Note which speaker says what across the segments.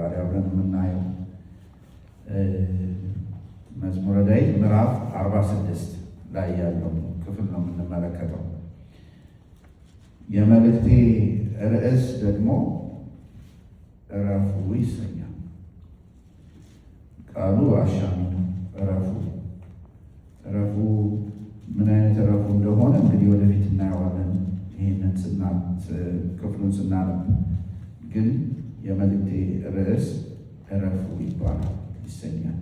Speaker 1: ዛሬ አብረን የምናየው። መዝሙረ ዳዊት ምዕራፍ 46 ላይ ያለው ክፍል ነው የምንመለከተው። የመልእክቴ ርዕስ ደግሞ እረፉ ይሰኛል። ቃሉ አሻሚ ነው። እረፉ እረፉ፣ ምን አይነት እረፉ እንደሆነ እንግዲህ ወደፊት እናየዋለን። ይህንን ክፍሉን ስናነብ ግን የመልእክቴ ርዕስ እረፉ ይባላል ይሰኛል።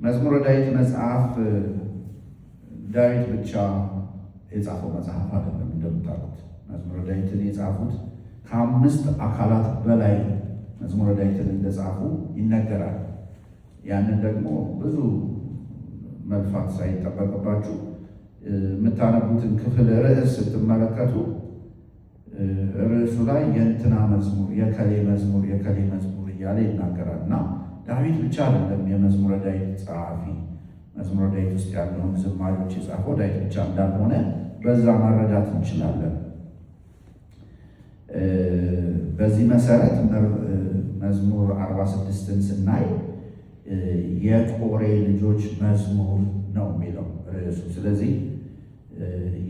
Speaker 1: መዝሙረ ዳዊት መጽሐፍ ዳዊት ብቻ የጻፈው መጽሐፍ አይደለም። እንደምታውቁት መዝሙረ ዳዊትን የጻፉት ከአምስት አካላት በላይ መዝሙረ ዳዊትን እንደጻፉ ይነገራል። ያንን ደግሞ ብዙ መልፋት ሳይጠበቅባችሁ የምታነቡትን ክፍል ርዕስ ስትመለከቱ ርዕሱ ላይ የእንትና መዝሙር፣ የከሌ መዝሙር፣ የከሌ መዝሙር እያለ ይናገራል እና ዳዊት ብቻ አይደለም የመዝሙረ ዳዊት ጸሐፊ። መዝሙረ ዳዊት ውስጥ ያለውን ዝማሬዎች የጻፈው ዳዊት ብቻ እንዳልሆነ በዛ መረዳት እንችላለን። በዚህ መሰረት መዝሙር 46ን ስናይ የቆሬ ልጆች መዝሙር ነው የሚለው ርዕሱ። ስለዚህ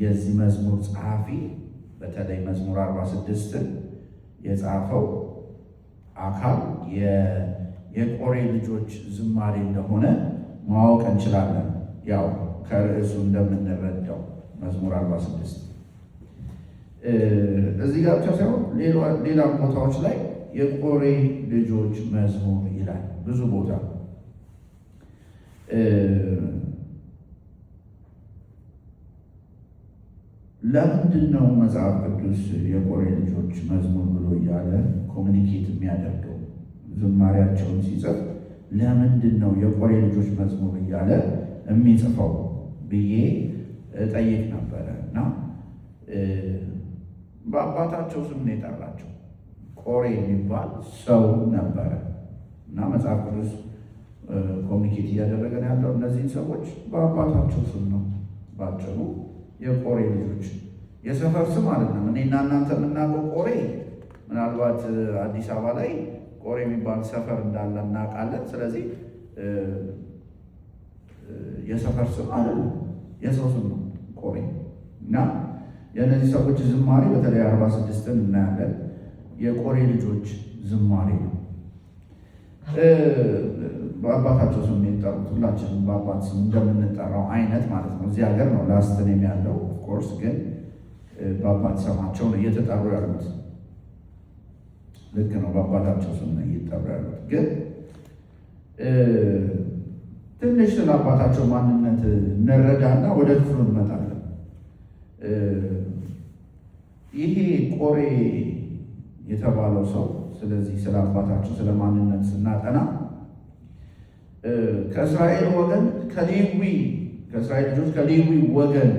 Speaker 1: የዚህ መዝሙር ጸሐፊ በተለይ መዝሙር 46ን የጻፈው አካል የቆሬ ልጆች ዝማሬ እንደሆነ ማወቅ እንችላለን። ያው ከርዕሱ እንደምንረዳው መዝሙር 46 እዚህ ጋር ብቻ ሳይሆን ሌላ ቦታዎች ላይ የቆሬ ልጆች መዝሙር ይላል። ብዙ ቦታ ለምንድን ነው መጽሐፍ ቅዱስ የቆሬ ልጆች መዝሙር ብሎ እያለ communicate የሚያደርገው? ዝማሪያቸውን ሲጽፍ ለምንድን ነው የቆሬ ልጆች መዝሙር እያለ የሚጽፈው ብዬ እጠይቅ ነበረ። እና በአባታቸው ስም ነው የጠራቸው። ቆሬ የሚባል ሰው ነበረ እና መጽሐፍ ቅዱስ communicate እያደረገን ያለው እነዚህን ሰዎች በአባታቸው ስም ነው። ባጭሩ የቆሬ ልጆች የሰፈር ስም አይደለም። እኔና እናንተ የምናውቀው ቆሬ ምናልባት አዲስ አበባ ላይ ቆሬ የሚባል ሰፈር እንዳለ እናውቃለን። ስለዚህ የሰፈር ስም አይደለም፣ የሰው ስም ነው ቆሬ። እና የእነዚህ ሰዎች ዝማሬ በተለይ 46ን እናያለን። የቆሬ ልጆች ዝማሬ ነው። በአባታቸው ስም የጠሩት ሁላችንም በአባት ስም እንደምንጠራው አይነት ማለት ነው። እዚህ ሀገር ነው last name ያለው of course፣ ግን በአባት ስማቸው ነው እየተጠሩ ያሉት። ልክ ነው፣ በአባታቸው ስም ነው እየተጠሩ ያሉት። ግን ትንሽ ስለ አባታቸው ማንነት እንረዳና ወደ ክፍሉ እንመጣለን። ይሄ ቆሬ የተባለው ሰው ስለዚህ ስለ አባታቸው ስለ ማንነት ስናጠና ከእስራኤል ወገን ከሌዊ ከእስራኤል ልጆች ከሌዊ ወገን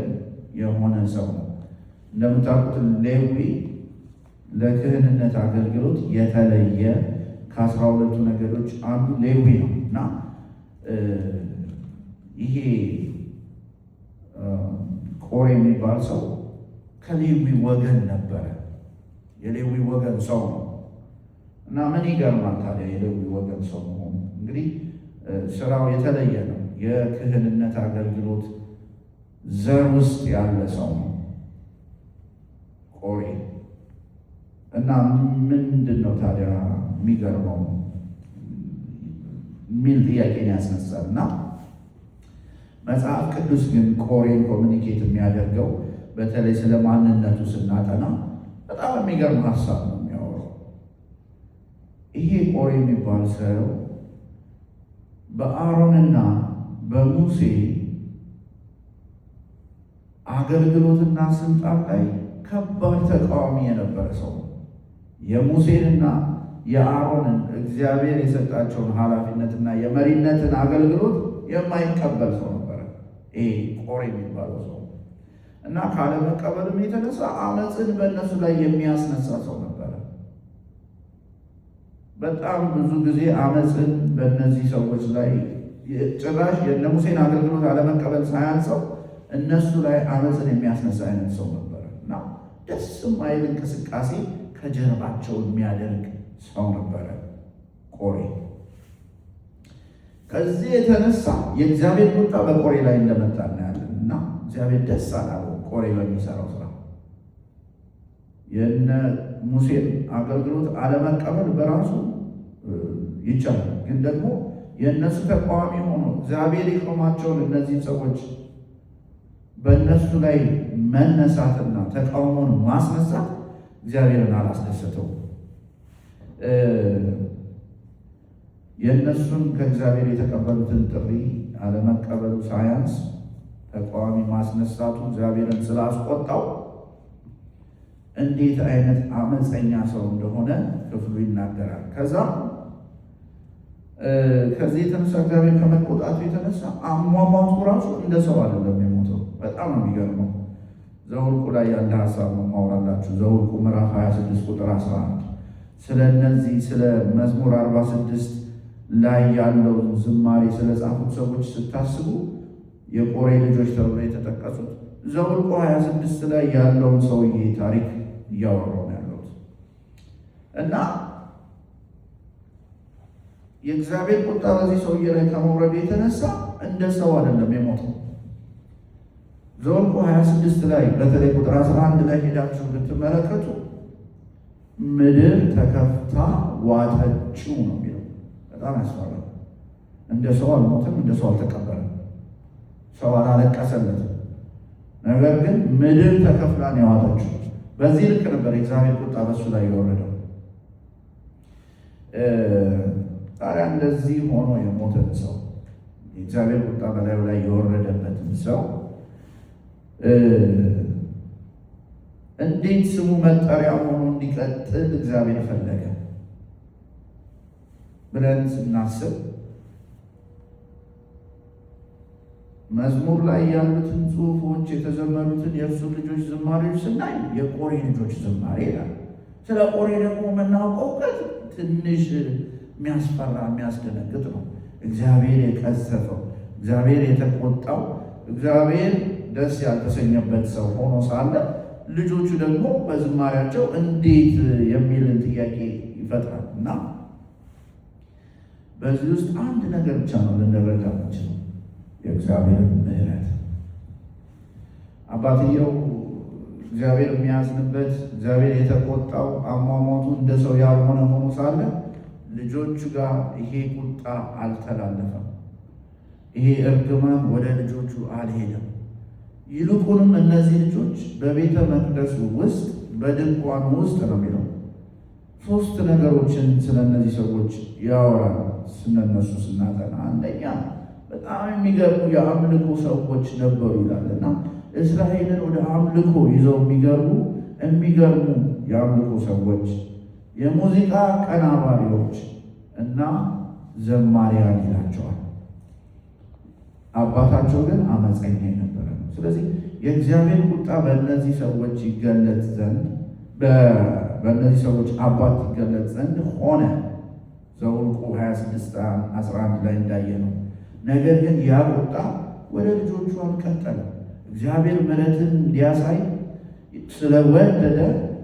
Speaker 1: የሆነ ሰው ነው። እንደምታውቁት ሌዊ ለክህንነት አገልግሎት የተለየ ከ12ቱ ነገዶች አንዱ ሌዊ ነው እና ይሄ ቆሬ የሚባል ሰው ከሌዊ ወገን ነበረ። የሌዊ ወገን ሰው ነው እና ምን ይገርማል ታዲያ የሌዊ ወገን ሰው መሆኑ። እንግዲህ ስራው የተለየ ነው። የክህንነት አገልግሎት ዘር ውስጥ ያለ ሰው ነው ቆሬ። እና ምንድን ነው ታዲያ የሚገርመው የሚል ጥያቄን ያስነሳል። እና መጽሐፍ ቅዱስ ግን ቆሬን communicate የሚያደርገው በተለይ ስለ ማንነቱ ስናጠና በጣም የሚገርም ሀሳብ ነው የሚያወራው። ይሄ ቆሬ የሚባል ሰው በአሮንና በሙሴ አገልግሎትና ስልጣን ላይ ከባድ ተቃዋሚ የነበረ ሰው ነው። የሙሴንና የአሮንን እግዚአብሔር የሰጣቸውን ኃላፊነትና የመሪነትን አገልግሎት የማይቀበል ሰው ነበረ ይሄ ቆሬ የሚባለው ሰው። እና ካለመቀበልም የተነሳ አመፅን በእነሱ ላይ የሚያስነሳ ሰው ነበረ። በጣም ብዙ ጊዜ አመፅን በእነዚህ ሰዎች ላይ ጭራሽ የእነ ሙሴን አገልግሎት አለመቀበል ሳያንሰው እነሱ ላይ አመፅን የሚያስነሳ አይነት ሰው ነበረ እና ደስ የማይል እንቅስቃሴ ከጀርባቸው የሚያደርግ ሰው ነበረ ቆሬ። ከዚህ የተነሳ የእግዚአብሔር ቁጣ በቆሬ ላይ እንደመጣ እናያለን። እና እግዚአብሔር ደስ አላለው ቆሬ በሚሰራው ስራ። የነ ሙሴን አገልግሎት አለመቀበል በራሱ ይቻላል፣ ግን ደግሞ የእነሱ ተቃዋሚ ሆኖ እግዚአብሔር የሾማቸውን እነዚህን ሰዎች በእነሱ ላይ መነሳትና ተቃውሞን ማስነሳት እግዚአብሔርን አላስደሰተው። የእነሱን ከእግዚአብሔር የተቀበሉትን ጥሪ አለመቀበሉ ሳያንስ ተቃዋሚ ማስነሳቱ እግዚአብሔርን ስላስቆጣው እንዴት አይነት አመፀኛ ሰው እንደሆነ ክፍሉ ይናገራል። ከዛ ከዚህ የተነሳ እግዚአብሔር ከመቆጣቱ የተነሳ አሟሟቱ ራሱ እንደ ሰው አይደለም የሞተው። በጣም ነው የሚገርመው። ዘኍልቍ ላይ ያለ ሀሳብ ነው የማወራላችሁ። ዘኍልቍ ምዕራፍ 26 ቁጥር 11 ስለ እነዚህ ስለ መዝሙር 46 ላይ ያለውን ዝማሬ ስለጻፉት ሰዎች ስታስቡ የቆሬ ልጆች ተብሎ የተጠቀሱት ዘኍልቍ 26 ላይ ያለውን ሰውዬ ታሪክ እያወራሁ ነው ያለሁት። እና የእግዚአብሔር ቁጣ በዚህ ሰውዬ ላይ ከመውረዱ የተነሳ እንደ ሰው አይደለም የሞተው። ዘኍልቍ 26 ላይ በተለይ ቁጥር 11 ላይ ሄዳችሁ ብትመለከቱ ምድር ተከፍታ ዋጠችው ነው የሚለው። በጣም ያስፈራል። እንደ ሰው አልሞተም፣ እንደ ሰው አልተቀበረም፣ ሰው አላለቀሰለትም። ነገር ግን ምድር ተከፍላ ነው የዋጠችው። በዚህ ልክ ነበር የእግዚአብሔር ቁጣ በሱ ላይ የወረደው። ታዲያ እንደዚህ ሆኖ የሞተን ሰው፣ የእግዚአብሔር ቁጣ በላዩ ላይ የወረደበትን ሰው እንዴት ስሙ መጠሪያ ሆኖ እንዲቀጥል እግዚአብሔር ፈለገ ብለን ስናስብ መዝሙር ላይ ያሉትን ጽሑፎች፣ የተዘመሩትን የእርሱ ልጆች ዝማሬዎች ስናይ የቆሬ ልጆች ዝማሬ ይላል። ስለ ቆሬ ደግሞ የምናውቀው እውቀት ትንሽ የሚያስፈራ የሚያስደነግጥ ነው። እግዚአብሔር የቀሰፈው፣ እግዚአብሔር የተቆጣው፣ እግዚአብሔር ደስ ያልተሰኘበት ሰው ሆኖ ሳለ ልጆቹ ደግሞ በዝማሬያቸው እንዴት የሚልን ጥያቄ ይፈጥራል። እና በዚህ ውስጥ አንድ ነገር ብቻ ነው ልንረዳ የምንችለው፣ የእግዚአብሔርን ምሕረት። አባትየው እግዚአብሔር የሚያዝንበት፣ እግዚአብሔር የተቆጣው፣ አሟሟቱ እንደ ሰው ያልሆነ ሆኖ ሳለ ልጆቹ ጋር ይሄ ቁጣ አልተላለፈም። ይሄ እርግማን ወደ ልጆቹ አልሄደም። ይልቁንም እነዚህ ልጆች በቤተ መቅደሱ ውስጥ በድንኳኑ ውስጥ ነው የሚለው። ሶስት ነገሮችን ስለ እነዚህ ሰዎች ያወራል ስለነሱ ስናጠና። አንደኛ በጣም የሚገርሙ የአምልኮ ሰዎች ነበሩ ይላል እና እስራኤልን ወደ አምልኮ ይዘው የሚገርሙ የአምልኮ ሰዎች፣ የሙዚቃ ቀናባሪዎች እና ዘማሪያን ይላቸዋል። አባታቸው ግን አመፀኛ የነበረ ነው። ስለዚህ የእግዚአብሔር ቁጣ በእነዚህ ሰዎች ይገለጽ ዘንድ፣ በእነዚህ ሰዎች አባት ይገለጽ ዘንድ ሆነ። ዘኍልቍ 26 11 ላይ እንዳየ ነው። ነገር ግን ያ ቁጣ ወደ ልጆቹ አልቀጠለም። እግዚአብሔር ምሕረትን እንዲያሳይ ስለወደደ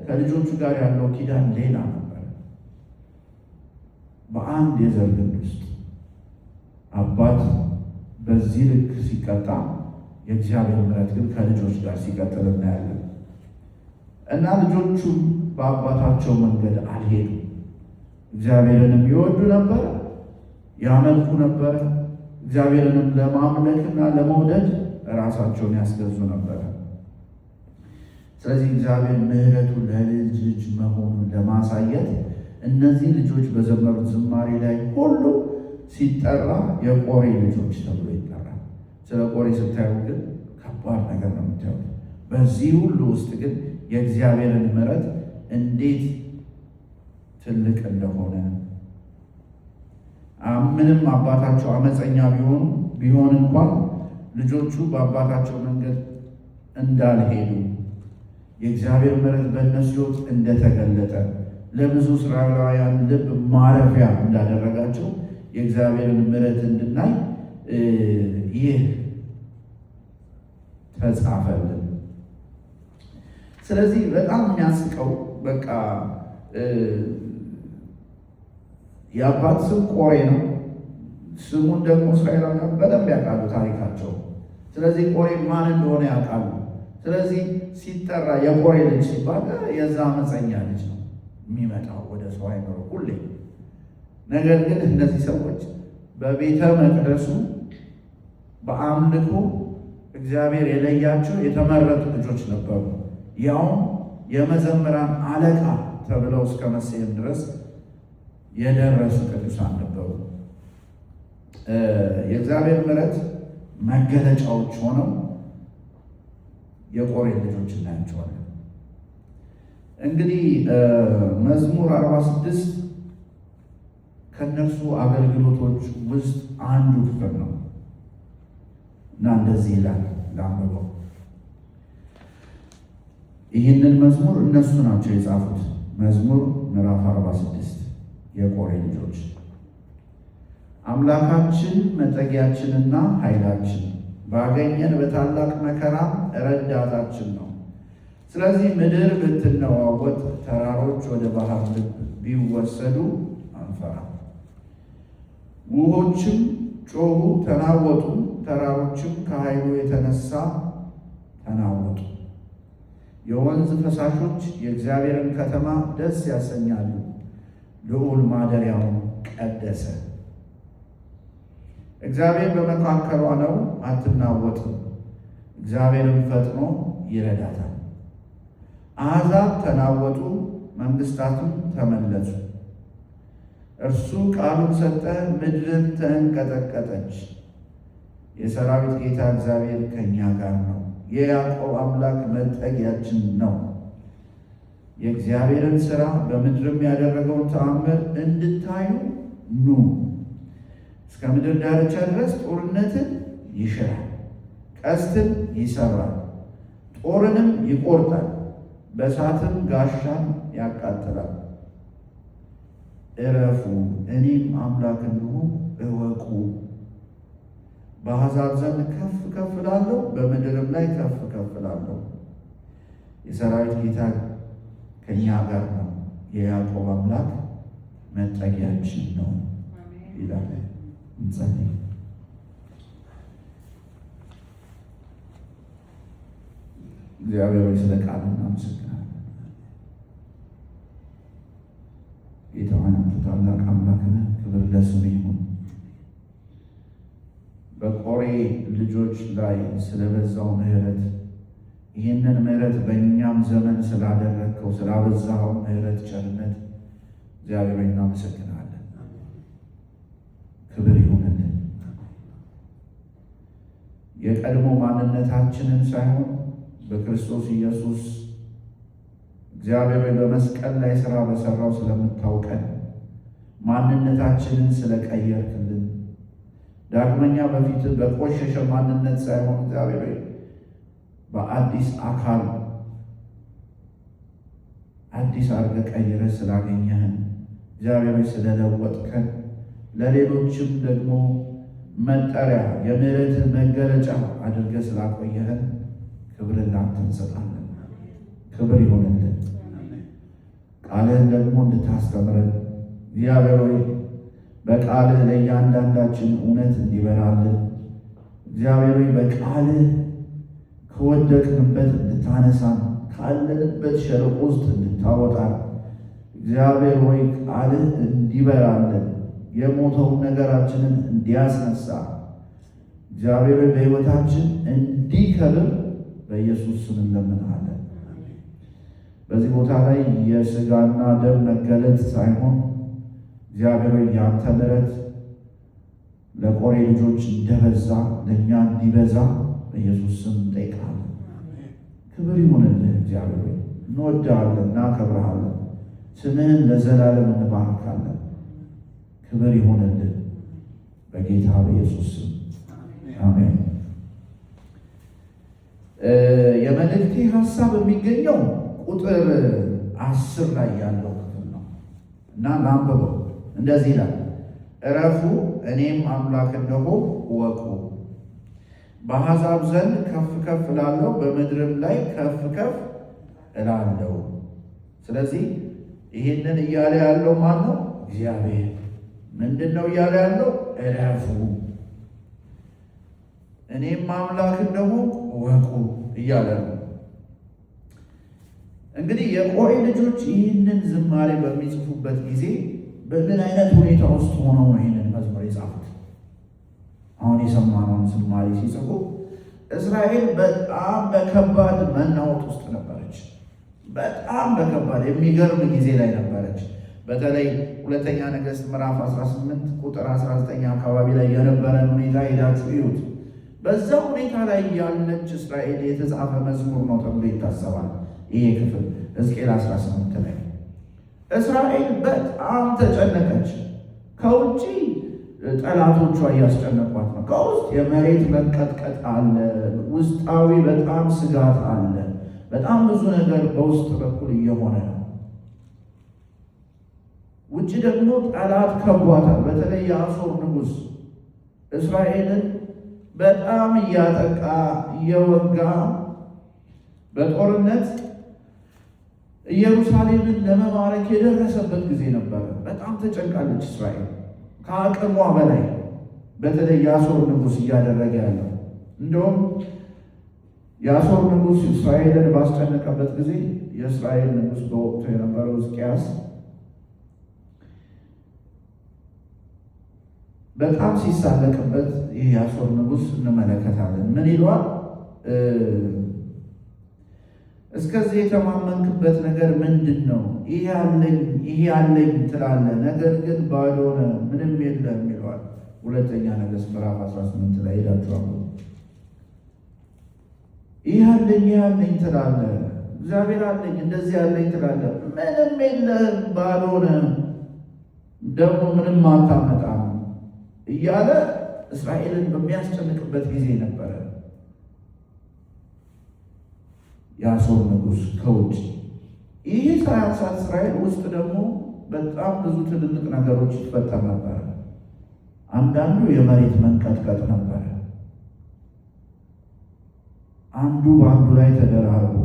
Speaker 1: ከልጆቹ ጋር ያለው ኪዳን ሌላ ነበር። በአንድ የዘር ግንድ ውስጥ አባት በዚህ ልክ ሲቀጣ የእግዚአብሔር ምሕረት ግን ከልጆች ጋር ሲቀጥል እናያለን። እና ልጆቹ በአባታቸው መንገድ አልሄዱም። እግዚአብሔርንም ይወዱ ነበር፣ ያመልኩ ነበር። እግዚአብሔርንም ለማምለክና ለመውደድ ራሳቸውን ያስገዙ ነበር። ስለዚህ እግዚአብሔር ምሕረቱ ለልጅ ልጅ መሆኑን ለማሳየት እነዚህ ልጆች በዘመሩት ዝማሬ ላይ ሁሉ ሲጠራ የቆሬ ልጆች ተብሎ ይጠራል። ስለ ቆሬ ስታዩ ግን ከባድ ነገር ነው የምታዩት። በዚህ ሁሉ ውስጥ ግን የእግዚአብሔርን ምሕረት እንዴት ትልቅ እንደሆነ፣ ምንም አባታቸው አመፀኛ ቢሆን እንኳን ልጆቹ በአባታቸው መንገድ እንዳልሄዱ፣ የእግዚአብሔር ምሕረት በእነሱ ሕይወት እንደተገለጠ፣ ለብዙ እስራኤላውያን ልብ ማረፊያ እንዳደረጋቸው የእግዚአብሔርን ምሕረት እንድናይ ይህ ተጻፈልን። ስለዚህ በጣም የሚያስቀው በቃ የአባት ስም ቆሬ ነው። ስሙን ደግሞ እስራኤላውያን በደንብ ያውቃሉ ታሪካቸው። ስለዚህ ቆሬ ማን እንደሆነ ያውቃሉ። ስለዚህ ሲጠራ የቆሬ ልጅ ሲባል የዛ አመፀኛ ልጅ ነው የሚመጣው ወደ ሰው አይምሮ ሁሌ። ነገር ግን እነዚህ ሰዎች በቤተ መቅደሱ በአምልኮ እግዚአብሔር የለያቸው የተመረጡ ልጆች ነበሩ። ያውም የመዘምራን አለቃ ተብለው እስከ መሰየም ድረስ የደረሱ ቅዱሳን ነበሩ። የእግዚአብሔር ምሕረት መገለጫዎች ሆነው የቆሬ ልጆች እናያቸዋለን። እንግዲህ መዝሙር 46 ከእነርሱ አገልግሎቶች ውስጥ አንዱ ክፍል ነው እና እንደዚህ ይላል፣ ላንብበው። ይህንን መዝሙር እነሱ ናቸው የጻፉት። መዝሙር ምዕራፍ 46 የቆሬ ልጆች። አምላካችን መጠጊያችንና ኃይላችን ባገኘን በታላቅ መከራ ረዳታችን ነው። ስለዚህ ምድር ብትነዋወጥ፣ ተራሮች ወደ ባህር ልብ ቢወሰዱ አንፈራም። ውሆችም ጮኹ ተናወጡ፣ ተራሮችም ከኃይሉ የተነሳ ተናወጡ። የወንዝ ፈሳሾች የእግዚአብሔርን ከተማ ደስ ያሰኛሉ። ልዑል ማደሪያውን ቀደሰ። እግዚአብሔር በመካከሏ ነው፣ አትናወጥም። እግዚአብሔርም ፈጥኖ ይረዳታል። አሕዛብ ተናወጡ፣ መንግስታትም ተመለሱ። እርሱ ቃሉን ሰጠ፣ ምድርም ተንቀጠቀጠች። የሰራዊት ጌታ እግዚአብሔር ከእኛ ጋር ነው፣ የያዕቆብ አምላክ መጠጊያችን ነው። የእግዚአብሔርን ሥራ በምድርም ያደረገውን ተአምር እንድታዩ ኑ። እስከ ምድር ዳርቻ ድረስ ጦርነትን ይሽራል፣ ቀስትን ይሰብራል፣ ጦርንም ይቆርጣል፣ በእሳትም ጋሻን ያቃጥላል። እረፉ፣ እኔም አምላክ እንደሆንኩ እወቁ። በአሕዛብ ዘንድ ከፍ ከፍ እላለሁ፣ በምድርም ላይ ከፍ ከፍ እላለሁ። የሰራዊት ጌታ ከእኛ ጋር ነው፣ የያዕቆብ አምላክ መጠጊያችን ነው ይላል። እንጸልይ። እግዚአብሔር ሆይ ስለ ቃል እናመሰግናለን። ጌታ ሆይ አንተ ታላቅ አምላክ ነህ። ክብር ለስምህ ይሁን። በቆሬ ልጆች ላይ ስለበዛው ምሕረት፣ ይህንን ምሕረት በእኛም ዘመን ስላደረግከው ስላበዛኸው ምሕረት ቸርነት እግዚአብሔር ሆይ እናመሰግናለን። ክብር ይሁንልን። የቀድሞ ማንነታችንን ሳይሆን በክርስቶስ ኢየሱስ እግዚአብሔር ሆይ በመስቀል ላይ ስራ በሰራው ስለምታውቀን፣ ማንነታችንን ስለቀየርክልን፣ ዳግመኛ በፊት በቆሸሸ ማንነት ሳይሆን እግዚአብሔር ሆይ በአዲስ አካል አዲስ አድርገህ ቀይረህ ስላገኘህን፣ እግዚአብሔር ሆይ ስለለወጥከን፣ ለሌሎችም ደግሞ መጠሪያ የምሕረትህ መገለጫ አድርገህ ስላቆየህን ክብርን ላንተ እንሰጣለን። ክብር ይሆንልን። ቃልህን ደግሞ እንድታስተምረን፣ እግዚአብሔር ሆይ በቃልህ ለእያንዳንዳችን እውነት እንዲበራልን፣ እግዚአብሔር ሆይ በቃልህ ከወደቅንበት እንድታነሳን፣ ካለንበት ሸለቆ ውስጥ እንድታወጣን፣ እግዚአብሔር ሆይ ቃልህ እንዲበራልን፣ የሞተውን ነገራችንን እንዲያስነሳ፣ እግዚአብሔር ሆይ በሕይወታችን እንዲከብር በኢየሱስ ስም እንለምንሃለን። በዚህ ቦታ ላይ የሥጋና ደም መገለጥ ሳይሆን እግዚአብሔር ሆይ ያንተ ምሕረት ለቆሬ ልጆች እንደበዛ ለእኛ እንዲበዛ በኢየሱስ ስም እንጠይቃለን። ክብር ይሁንልህ እግዚአብሔር ሆይ፣ እንወድሃለን፣ እናከብርሃለን። ስምህን ለዘላለም እንባርካለን። ክብር ይሁንልህ በጌታ በኢየሱስ ስም አሜን። የመልእክቴ ሀሳብ የሚገኘው ቁጥር 10 ላይ ያለው ክፍል ነው እና ላንብበው። እንደዚህ ይላል፣ እረፉ እኔም አምላክ እንደሆንኩ እወቁ። በአሕዛብ ዘንድ ከፍ ከፍ እላለሁ፣ በምድርም ላይ ከፍ ከፍ እላለሁ። ስለዚህ ይህንን እያለ ያለው ማን ነው? እግዚአብሔር። ምንድን ነው እያለ ያለው? እረፉ፣ እኔም አምላክ እንደሆንኩ እወቁ እያለ ነው። እንግዲህ የቆሬ ልጆች ይህንን ዝማሬ በሚጽፉበት ጊዜ በምን አይነት ሁኔታ ውስጥ ሆነው ነው ይህንን መዝሙር የጻፉት? አሁን የሰማነውን ዝማሬ ሲጽፉ እስራኤል በጣም በከባድ መናወጥ ውስጥ ነበረች። በጣም በከባድ የሚገርም ጊዜ ላይ ነበረች። በተለይ ሁለተኛ ነገሥት ምዕራፍ 18 ቁጥር 19 አካባቢ ላይ የነበረን ሁኔታ ሄዳችሁ እዩት። በዛ ሁኔታ ላይ ያለች እስራኤል የተጻፈ መዝሙር ነው ተብሎ ይታሰባል። ይሄ ክፍል ሕዝቅኤል 18 ላይ እስራኤል በጣም ተጨነቀች። ከውጭ ጠላቶቿ እያስጨነቋት ነው። ከውስጥ የመሬት መንቀጥቀጥ አለ። ውስጣዊ በጣም ስጋት አለ። በጣም ብዙ ነገር በውስጥ በኩል እየሆነ ነው። ውጭ ደግሞ ጠላት ከቧታል። በተለይ የአሦር ንጉሥ እስራኤልን በጣም እያጠቃ እየወጋ በጦርነት ኢየሩሳሌምን ለመማረክ የደረሰበት ጊዜ ነበረ። በጣም ተጨንቃለች እስራኤል ከአቅሟ በላይ፣ በተለይ የአሦር ንጉሥ እያደረገ ያለው። እንደውም የአሦር ንጉሥ እስራኤልን ባስጨነቀበት ጊዜ የእስራኤል ንጉሥ በወቅቱ የነበረው ሕዝቅያስ በጣም ሲሳለቅበት ይህ የአሦር ንጉሥ እንመለከታለን። ምን ይለዋል? እስከዚህ የተማመንክበት ነገር ምንድን ነው? ይሄ አለኝ ይሄ አለኝ ትላለህ፣ ነገር ግን ባዶ ነህ፣ ምንም የለህም ይለዋል። ሁለተኛ ነገሥት ምዕራፍ 18 ላይ ሄዳችሁ ይሄ አለኝ ይሄ አለኝ ትላለህ፣ እግዚአብሔር አለኝ እንደዚህ አለኝ ትላለህ፣ ምንም የለህም፣ ባዶ ነህ፣ ደግሞ ምንም አታመጣም እያለ እስራኤልን በሚያስጨንቅበት ጊዜ ነበረ የአሦር ንጉሥ ከውጭ። ይህ ሳያንሳት እስራኤል ውስጥ ደግሞ በጣም ብዙ ትልልቅ ነገሮች ይፈጠር ነበረ። አንዳንዱ የመሬት መንቀጥቀጥ ነበረ። አንዱ በአንዱ ላይ ተደራርቦ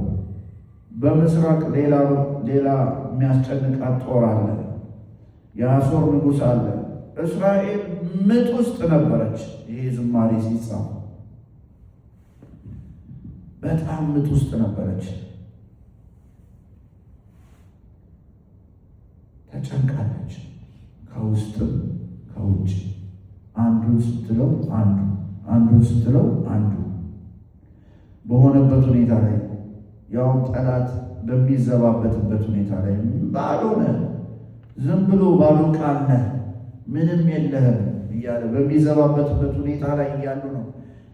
Speaker 1: በምስራቅ ሌላ ሌላ የሚያስጨንቃት ጦር አለ። የአሦር ንጉሥ አለ። እስራኤል ምጥ ውስጥ ነበረች። ይህ ዝማሬ ሲጻፍ በጣም ምጥ ውስጥ ነበረች። ተጨንቃለች፣ ከውስጥም ከውጭ። አንዱን ስትለው አንዱ፣ አንዱን ስትለው አንዱ በሆነበት ሁኔታ ላይ፣ ያውም ጠላት በሚዘባበትበት ሁኔታ ላይ ባዶ ነህ፣ ዝም ብሎ ባዶ ቃል ነህ፣ ምንም የለህም እያለ በሚዘባበትበት ሁኔታ ላይ እያሉ ነው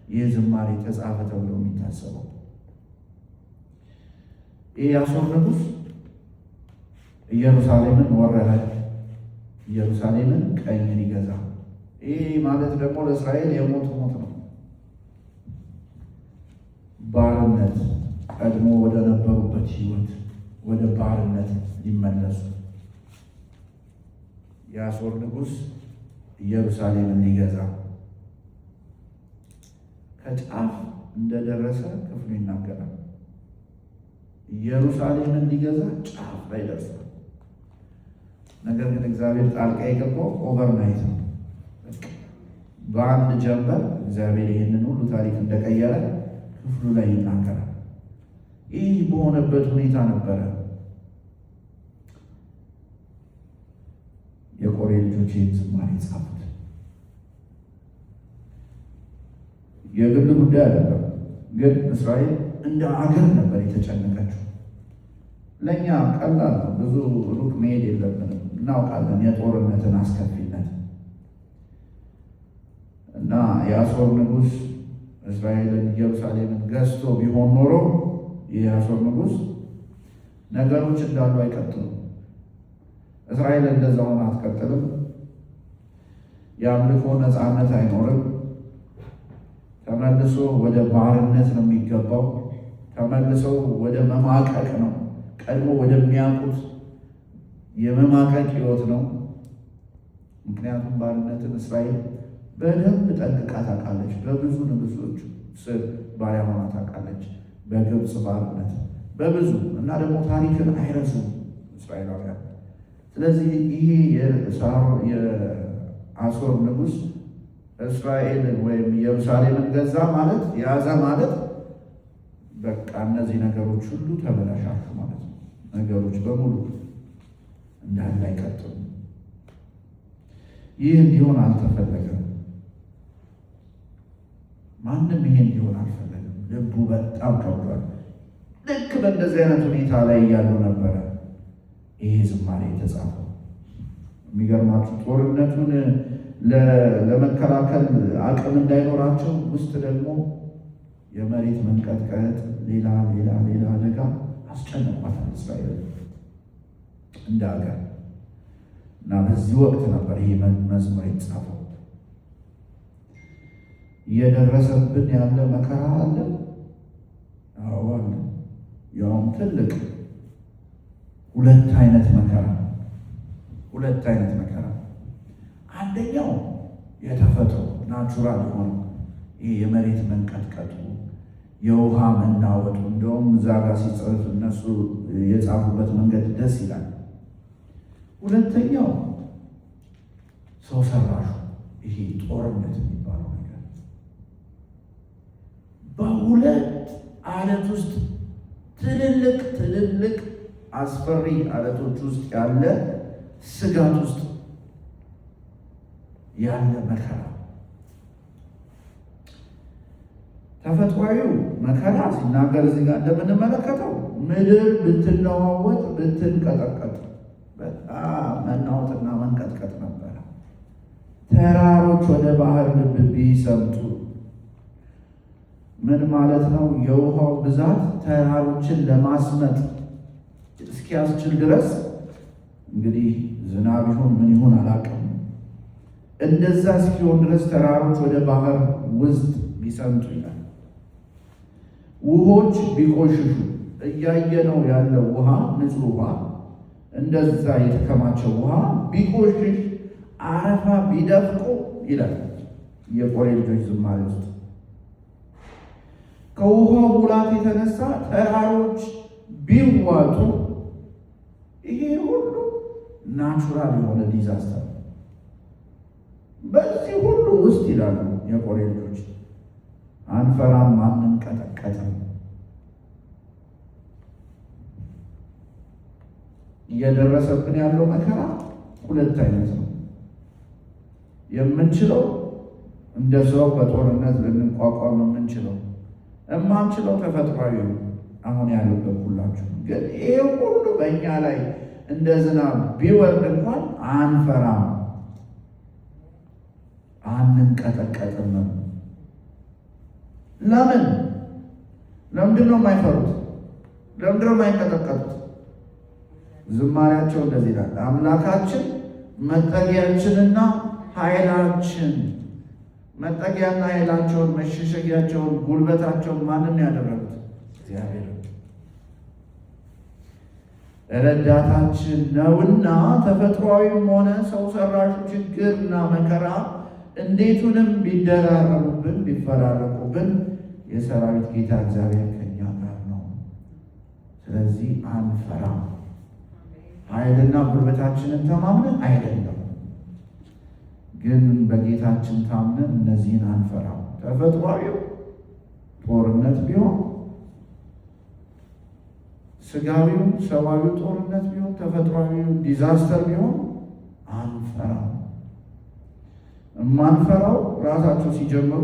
Speaker 1: ይህ ዝማሬ ተጻፈ ተብሎ የሚታሰበው። ይህ የአሦር ንጉሥ ኢየሩሳሌምን ወረረ። ኢየሩሳሌምን ቀኝ ሊገዛ። ይህ ማለት ደግሞ ለእስራኤል የሞት ሞት ነው። ባርነት፣ ቀድሞ ወደ ነበሩበት ሕይወት ወደ ባርነት ሊመለሱ የአሦር ንጉሥ ኢየሩሳሌምን ሊገዛ ከጫፍ እንደደረሰ ክፍሉ ይናገራል። ኢየሩሳሌምን ሊገዛ ጫፍ ላይ ደርሷል። ነገር ግን እግዚአብሔር ጣልቃ የገባው overnight ነው። በአንድ ጀንበር እግዚአብሔር ይህንን ሁሉ ታሪክ እንደቀየረ ክፍሉ ላይ ይናገራል። ይህ በሆነበት ሁኔታ ነበረ የቆሬ ልጆች ይህን ዝማሬ የጻፉት። የግል ጉዳይ አይደለም፣ ግን እስራኤል እንደ አገር ነበር የተጨነቀችው። ለእኛ ቀላል ነው፣ ብዙ ሩቅ መሄድ የለብንም። እናውቃለን የጦርነትን አስከፊነት። እና የአሦር ንጉሥ እስራኤልን ኢየሩሳሌምን ገዝቶ ቢሆን ኖሮ የአሦር ንጉሥ ነገሮች እንዳሉ አይቀጥሉም። እስራኤል እንደዛ ሆና አትቀጥልም። የአምልኮ ነፃነት አይኖርም። ተመልሶ ወደ ባርነት ነው የሚገባው። ተመልሶ ወደ መማቀቅ ነው፣ ቀድሞ ወደሚያውቁት የመማቀቅ ሕይወት ነው። ምክንያቱም ባርነትን እስራኤል በደንብ ጠንቅቃ ታውቃለች። በብዙ ንጉሶች ስር ባሪያ ሆና ታውቃለች። በግብፅ ባርነት በብዙ እና ደግሞ ታሪክን አይረሱም እስራኤላውያን። ስለዚህ ይሄ የአሦር ንጉሥ እስራኤልን ወይም ኢየሩሳሌምን ገዛ ማለት፣ ያዘ ማለት፣ በቃ እነዚህ ነገሮች ሁሉ ተበላሻሹ ማለት ነው። ነገሮች በሙሉ እንዳለ አይቀጥሉም። ይህ እንዲሆን አልተፈለገም። ማንም ይሄ እንዲሆን አልፈለገም። ልቡ በጣም ከብዷል። ልክ በእንደዚህ አይነት ሁኔታ ላይ እያሉ ነበረ ይሄ ዝማሬ የተጻፈው። የሚገርማችሁ ጦርነቱን ለመከላከል አቅም እንዳይኖራቸው ውስጥ ደግሞ የመሬት መንቀጥቀጥ፣ ሌላ ሌላ ሌላ አደጋ አስጨንቋታል እስራኤል እንደ ሀገር። እና በዚህ ወቅት ነበር ይሄ መዝሙር የተጻፈው። እየደረሰብን ያለ መከራ አለ። አዎ አለ። ያውም ትልቅ ሁለት አይነት መከራ፣ ሁለት አይነት መከራ። አንደኛው የተፈጥሮ natural የሆነ ይህ የመሬት መንቀጥቀጡ፣ የውሃ መናወጡ፣ እንደውም እዛ ጋር ሲጽፍ እነሱ የጻፉበት መንገድ ደስ ይላል። ሁለተኛው ሰው ሰራሹ ይሄ ጦርነት የሚባለው ነገር፣ በሁለት አለት ውስጥ፣ ትልልቅ ትልልቅ አስፈሪ አለቶች ውስጥ ያለ ስጋት ውስጥ ያለ መከራ። ተፈጥሯዊው መከራ ሲናገር እዚህ ጋር እንደምንመለከተው ምድር ብትነዋወጥ ብትንቀጠቀጥ፣ በጣም መናወጥና መንቀጥቀጥ ነበረ። ተራሮች ወደ ባህር ልብ ቢሰምጡ ምን ማለት ነው? የውሃው ብዛት ተራሮችን ለማስመጥ እስኪያስችል ድረስ፣ እንግዲህ ዝናብ ይሁን ምን ይሁን አላውቅም። እንደዛ እስኪሆን ድረስ ተራሮች ወደ ባህር ውስጥ ቢሰምጡ ይላል። ውሆች ቢቆሽሹ፣ እያየነው ያለው ውሃ፣ ንጹህ ውሃ፣ እንደዛ የተከማቸው ውሃ ቢቆሽሽ፣ አረፋ ቢደፍቁ ይላል የቆሬ ልጆች ዝማሬ ውስጥ። ከውሃው ሙላት የተነሳ ተራሮች ቢዋጡ፣ ይሄ ሁሉ natural የሆነ disaster። በዚህ ሁሉ ውስጥ ይላሉ የቆሬ ልጆች፣ አንፈራም፣ አንንቀጠቀጥም። እየደረሰብን ያለው መከራ ሁለት አይነት ነው። የምንችለው፣ እንደ ሰው በጦርነት ልንቋቋም የምንችለው፣ እማንችለው ተፈጥሯዊ ነው። አሁን ያለበት ሁላችሁ ግን ይሄ ሁሉ በእኛ ላይ እንደ ዝናብ ቢወርድ እንኳን አንፈራም፣ አንንቀጠቀጥም። ለምን? ለምንድን ነው የማይፈሩት? ለምንድን ነው የማይንቀጠቀጡት? ዝማሬያቸው እንደዚህ ይላል። አምላካችን መጠጊያችንና ኃይላችን። መጠጊያና ኃይላቸውን፣ መሸሸጊያቸውን፣ ጉልበታቸውን ማንን ያደረጉት? እግዚአብሔር ረዳታችን ነውና ተፈጥሯዊም ሆነ ሰው ሰራሹ ችግርና መከራ እንዴቱንም ቢደራረቡብን፣ ቢፈራረቁብን የሰራዊት ጌታ እግዚአብሔር ከኛ ጋር ነው። ስለዚህ አንፈራም። ኃይልና ጉልበታችንን ተማምነን አይደለም፣ ግን በጌታችን ታምነን እነዚህን አንፈራም። ተፈጥሯዊው ጦርነት ቢሆን፣ ስጋዊው ሰብአዊው ጦርነት ቢሆን፣ ተፈጥሯዊው disaster ቢሆን አንፈራም። የማንፈራው ራሳቸው ሲጀምሩ፣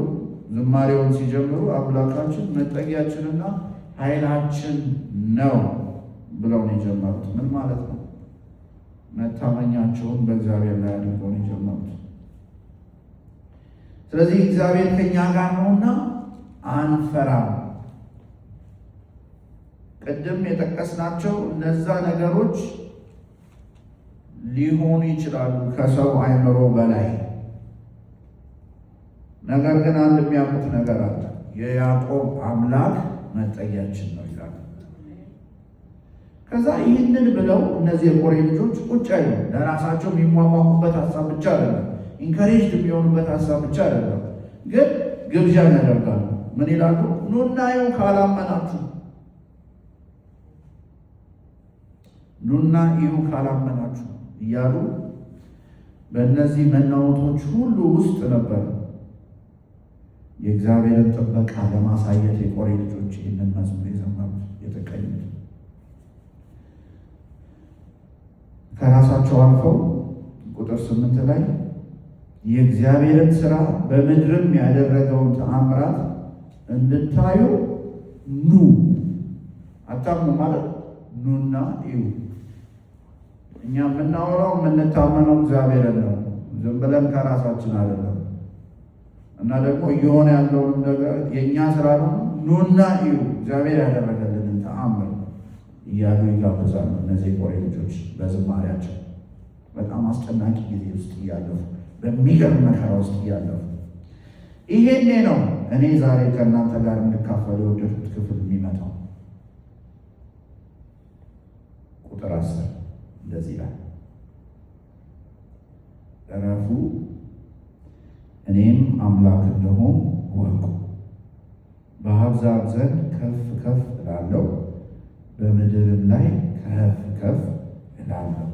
Speaker 1: ዝማሬውን ሲጀምሩ አምላካችን መጠጊያችንና ኃይላችን ነው ብለው ነው የጀመሩት። ምን ማለት ነው? መታመኛቸውን በእግዚአብሔር ላይ አድርገው ነው የጀመሩት። ስለዚህ እግዚአብሔር ከኛ ጋር ነውና አንፈራም። ቅድም የጠቀስናቸው እነዛ ነገሮች ሊሆኑ ይችላሉ ከሰው አእምሮ በላይ። ነገር ግን አንድ የሚያውቁት ነገር አለ። የያዕቆብ አምላክ መጠጊያችን ነው ይላሉ። ከዛ ይህንን ብለው እነዚህ የቆሬ ልጆች ቁጭ አይሉ። ለራሳቸው የሚሟሟቁበት ሀሳብ ብቻ አይደለም፣ encouraged የሚሆኑበት ሀሳብ ብቻ አይደለም፣ ግን ግብዣን ያደርጋሉ። ምን ይላሉ? ኑና እዩ ካላመናችሁ፣ ኑና እዩ ካላመናችሁ። እያሉ በእነዚህ መናወጦች ሁሉ ውስጥ ነበር የእግዚአብሔርን ጥበቃ ለማሳየት የቆሬ ልጆች ይህንን መዝሙር የዘመሩት የተቀኙት። ከራሳቸው አልፈው ቁጥር 8 ላይ የእግዚአብሔርን ሥራ በምድርም ያደረገውን ተአምራት እንድታዩ ኑ። አታምኑ ማለት ኑና እዩ። እኛ የምናወራው የምንታመነው እግዚአብሔርን ነው፣ ዝም ብለን ከራሳችን አይደለም። እና ደግሞ እየሆነ ያለውን ነገር የእኛ ስራ ነው። ኑና እዩ እግዚአብሔር ያደረገልንን ተአምር እያሉ ይጋብዛሉ። እነዚህ የቆሬ ልጆች በዝማሪያቸው በጣም አስጨናቂ ጊዜ ውስጥ እያለፉ፣ በሚገርም መከራ ውስጥ እያለፉ፣ ይሄኔ ነው እኔ ዛሬ ከእናንተ ጋር እንድካፈል የወደድኩት ክፍል የሚመጣው። ቁጥር 10 እንደዚህ ይላል፣ እረፉ፣ እኔም አምላክ እንደሆንኩ እወቁ። በአሕዛብ ዘንድ ከፍ ከፍ እላለሁ፣ በምድርም ላይ ከፍ ከፍ እላለሁ።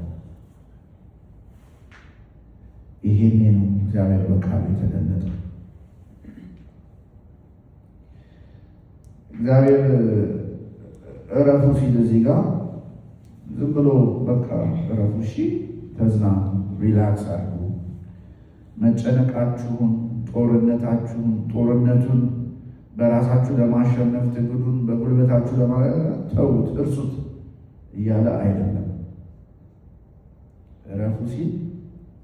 Speaker 1: ይሄኔ ነው እግዚአብሔር በቃሉ የተገለጠው። እግዚአብሔር እረፉ ሲል እዚህ ጋር ዝም ብሎ በቃ እረፉ፣ እሺ ተዝናኑ፣ relax አድርጉ፣ መጨነቃችሁን፣ ጦርነታችሁን፣ ጦርነቱን በራሳችሁ ለማሸነፍ ትግሉን በጉልበታችሁ ለማለት ተዉት፣ እርሱት እያለ አይደለም። እረፉ ሲል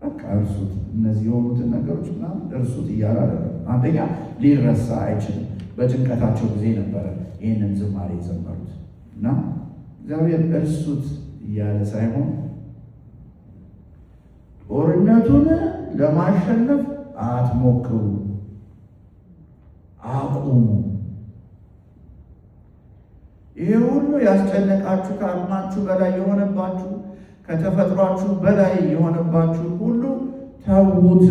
Speaker 1: በቃ እርሱት፣ እነዚህ የሆኑትን ነገሮች ምናምን እርሱት እያለ አይደለም። አንደኛ ሊረሳ አይችልም። በጭንቀታቸው ጊዜ ነበረ ይህንን ዝማሬ የዘመሩት እና እግዚአብሔር እርሱት እያለ ሳይሆን ጦርነቱን ለማሸነፍ አትሞክሩ፣ አቁሙ። ይሄ ሁሉ ያስጨነቃችሁ፣ ከአቅማችሁ በላይ የሆነባችሁ፣ ከተፈጥሯችሁ በላይ የሆነባችሁ ሁሉ ተዉት።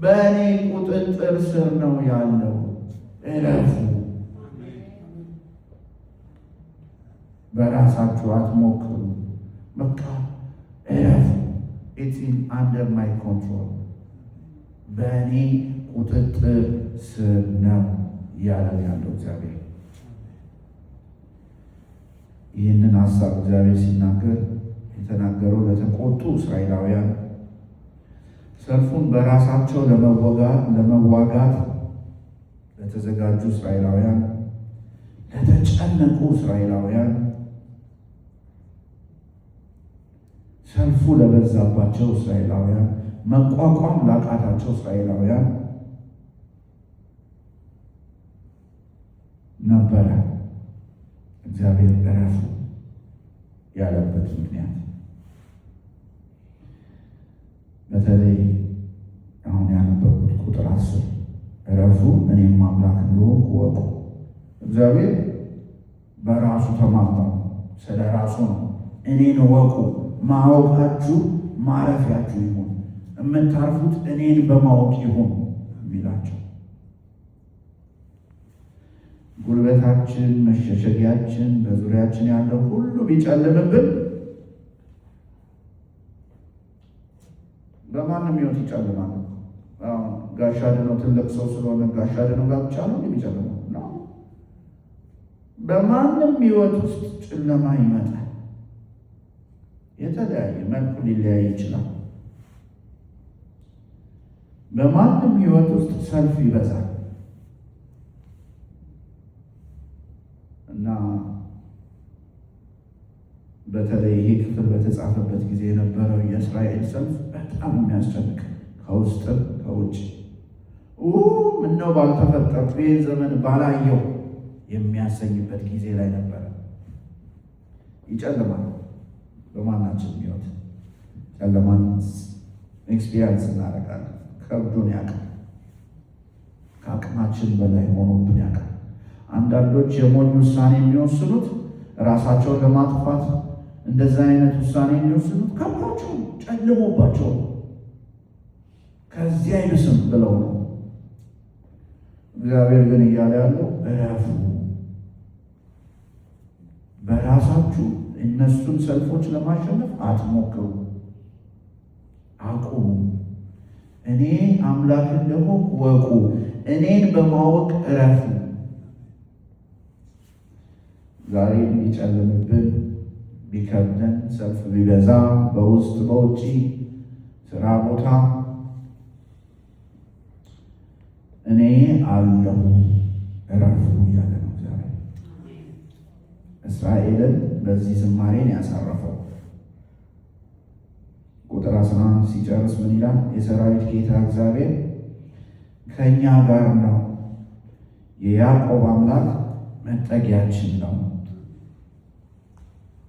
Speaker 1: በእኔ ቁጥጥር ስር ነው ያለው። እረፉ። በራሳችሁ አትሞክሩ። በቃ እረፉ። It's in under my control፣ በእኔ ቁጥጥር ስር ነው እያለ ያለው እግዚአብሔር። ይህንን ሀሳብ እግዚአብሔር ሲናገር የተናገረው ለተቆጡ እስራኤላውያን፣ ሰልፉን በራሳቸው ለመዋጋት ለተዘጋጁ እስራኤላውያን፣ ለተጨነቁ እስራኤላውያን፣ ሰልፉ ለበዛባቸው እስራኤላውያን፣ መቋቋም ላቃታቸው እስራኤላውያን ነበረ እግዚአብሔር እረፉ ያለበት ምክንያት። በተለይ አሁን ያነበብኩት ቁጥር 10 እረፉ እኔም አምላክ እንደሆንኩ እወቁ። እግዚአብሔር በራሱ ተማምኖ ስለ ራሱ ነው። እኔን እወቁ፣ ማወቃችሁ ማረፊያችሁ ይሁን፣ የምታርፉት እኔን በማወቅ ይሁን የሚላቸው። ጉልበታችን፣ መሸሸጊያችን፣ በዙሪያችን ያለው ሁሉ ቢጨልምብን፣ በማንም ሕይወት ይጨልማል። አሁን ጋሻ ድነው ትልቅ ሰው ስለሆነ ጋሻ ድነው ጋር ብቻ ነው የሚጨልመው ነው። በማንም ሕይወት ውስጥ ጨለማ ይመጣል። የተለያየ መልኩ ሊለያይ ይችላል። በማንም ሕይወት ውስጥ ሰልፍ ይበዛል እና በተለይ ይሄ ክፍል በተጻፈበት ጊዜ የነበረው የእስራኤል ሰልፍ በጣም የሚያስጨንቅ፣ ከውስጥም ከውጭ፣ ምነው ባልተፈጠርኩ፣ ይህን ዘመን ባላየው የሚያሰኝበት ጊዜ ላይ ነበረ። ይጨልማል። በማናችን ሕይወት ጨለማን experience እናደርጋለን። ከብዶን ያውቃል። ከአቅማችን በላይ ሆኖብን ያውቃል። አንዳንዶች የሞኝ ውሳኔ የሚወስኑት፣ ራሳቸውን ለማጥፋት እንደዛ አይነት ውሳኔ የሚወስኑት ከብዷቸው፣ ጨልሞባቸው፣ ከዚህ አይብስም ብለው ነው። እግዚአብሔር ግን እያለ ያለው እረፉ፣ በራሳችሁ እነሱን ሰልፎች ለማሸነፍ አትሞክሩ። አቁሙ፣ እኔ አምላክ እንደሆንኩ እወቁ፣ እኔን በማወቅ እረፉ። ዛሬ ቢጨልምብን ቢከብደን፣ ሰልፍ ቢበዛ፣ በውስጥ በውጪ ስራ ቦታ እኔ አለሁ እረፉ እያለ ነው እግዚአብሔር። እስራኤልን በዚህ ዝማሬን ያሳረፈው። ቁጥር 11 ሲጨርስ ምን ይላል? የሰራዊት ጌታ እግዚአብሔር ከእኛ ጋር ነው፣ የያዕቆብ አምላክ መጠጊያችን ነው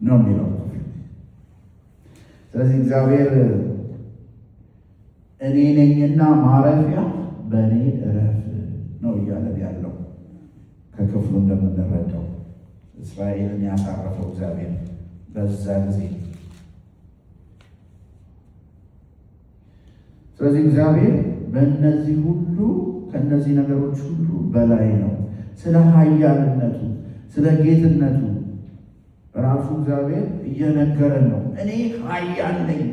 Speaker 1: ነው የሚለው። ስለዚህ እግዚአብሔር እኔ ነኝና ማረፊያ በእኔ እረፍ ነው እያለን ያለው። ከክፍሉ እንደምንረዳው እስራኤልን ያሳረፈው እግዚአብሔር በዛ ጊዜ። ስለዚህ እግዚአብሔር በእነዚህ ሁሉ ከእነዚህ ነገሮች ሁሉ በላይ ነው። ስለ ኃያልነቱ ስለ ጌትነቱ ራሱ እግዚአብሔር እየነገረን ነው። እኔ ኃያል ነኝ፣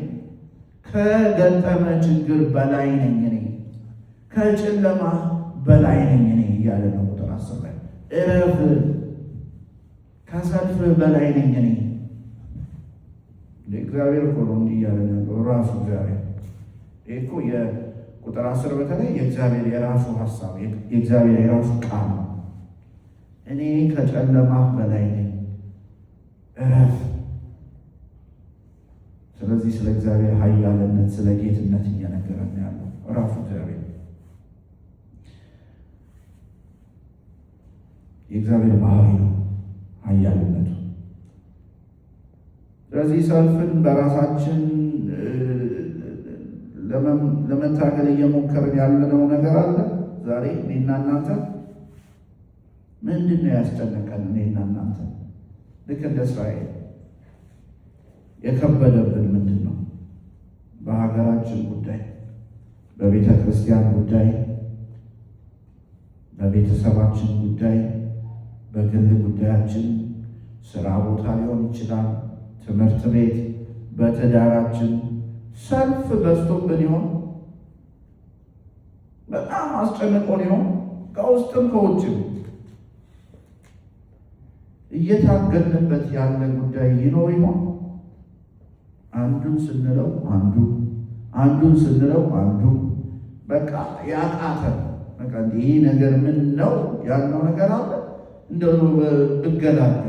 Speaker 1: ከገጠመ ችግር በላይ ነኝ፣ እኔ ከጨለማ በላይ ነኝ እኔ እያለ ነው። ቁጥር 10 ላይ እረፍ፣ ከሰልፍ በላይ ነኝ እኔ። እግዚአብሔር እኮ ነው እንዲህ እያለ ነው ራሱ እግዚአብሔር። ይህ እኮ የቁጥር 10 በተለይ የእግዚአብሔር የራሱ ሀሳብ የእግዚአብሔር የራሱ ቃል ነው። እኔ ከጨለማ በላይ ነኝ፣ እረፍ። ስለዚህ ስለ እግዚአብሔር ኃያልነት ስለ ጌትነት እየነገረን ያለው ራሱ እግዚአብሔር። የእግዚአብሔር ባህሪ ነው ኃያልነቱ። ስለዚህ ሰልፍን በራሳችን ለመታገል እየሞከርን ያለነው ነገር አለ። ዛሬ እኔና እናንተ ምንድን ነው ያስጨነቀን? እኔና እናንተ ልክ እንደ እስራኤል የከበደብን ምንድን ነው? በሀገራችን ጉዳይ፣ በቤተ ክርስቲያን ጉዳይ፣ በቤተሰባችን ጉዳይ፣ በግል ጉዳያችን፣ ስራ ቦታ ሊሆን ይችላል፣ ትምህርት ቤት፣ በትዳራችን ሰልፍ በዝቶብን ይሆን? በጣም አስጨንቆን ይሆን? ከውስጥም ከውጭም እየታገልንበት ያለ ጉዳይ ይኖር ይሆን? አንዱን ስንለው አንዱ አንዱን ስንለው አንዱ በቃ ያቃተ በቃ ይህ ነገር ምን ነው ያልነው ነገር አለ እንደው ብገላገል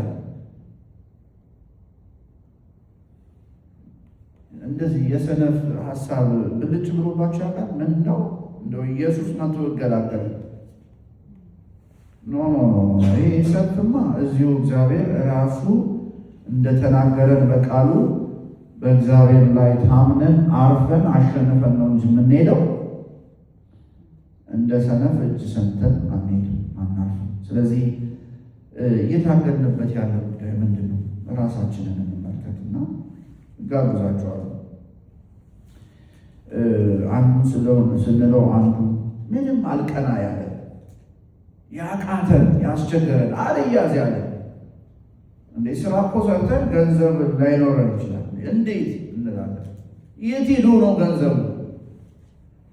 Speaker 1: እንደዚህ የሰነፍ ሀሳብ ብልጭ ብሎባቸው ያውቃል? ምን ነው እንደው ኢየሱስ መጥቶ ብገላገል። No no no፣ ይሄ ሰልፍማ እዚሁ እግዚአብሔር ራሱ እንደተናገረን በቃሉ በእግዚአብሔር ላይ ታምነን አርፈን አሸንፈን ነው እንጂ የምንሄደው እንደ ሰነፍ እጅ ሰንተን አንሄድም፣ አናርፍም። ስለዚህ እየታገልንበት ያለ ጉዳይ ምንድን ነው? ራሳችንን እንመልከትና ጋብዛቸዋለሁ። አንዱ ስንለው አንዱ ምንም አልቀና ያለ ያቃተን ያስቸገረን አልያዝ ያለ እንዴ ስራ እኮ ሰርተን ገንዘብ ላይኖረን ይችላል። እንዴት እንላለን? የት ሄዶ ነው ገንዘቡ?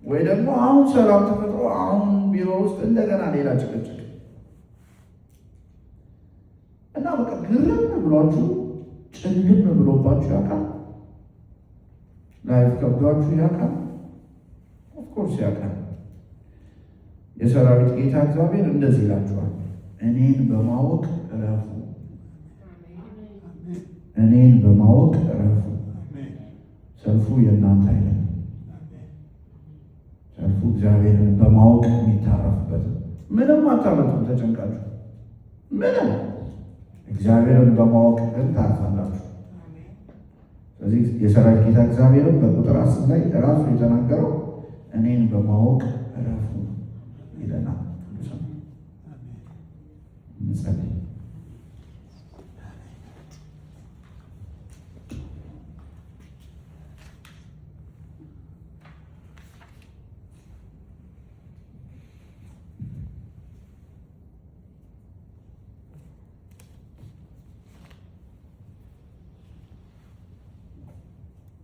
Speaker 1: ወይ ደግሞ አሁን ሰላም ተፈጥሮ አሁን ቢሮ ውስጥ እንደገና ሌላ ጭቅጭቅ እና በቃ ግርም ብሏችሁ ጭልም ብሎባችሁ ያውቃል? Life ከብዷችሁ ያውቃል? Of course ያውቃል። የሰራዊት ጌታ እግዚአብሔር እንደዚህ ይላችኋል፣ እኔን በማወቅ እረፉ። እኔን በማወቅ እረፉ። ሰልፉ የእናንተ አይደለም። ሰልፉ እግዚአብሔርን በማወቅ የሚታረፍበት ነው። ምንም አታመጡም ተጨንቃችሁ፣ ምንም እግዚአብሔርን በማወቅ ግን ታርፋላችሁ። ስለዚህ የሰራዊት ጌታ እግዚአብሔርን በቁጥር 10 ላይ ራሱ የተናገረው እኔን በማወቅ እረፉ ይለናል። ቅዱሳን እንጸልይ።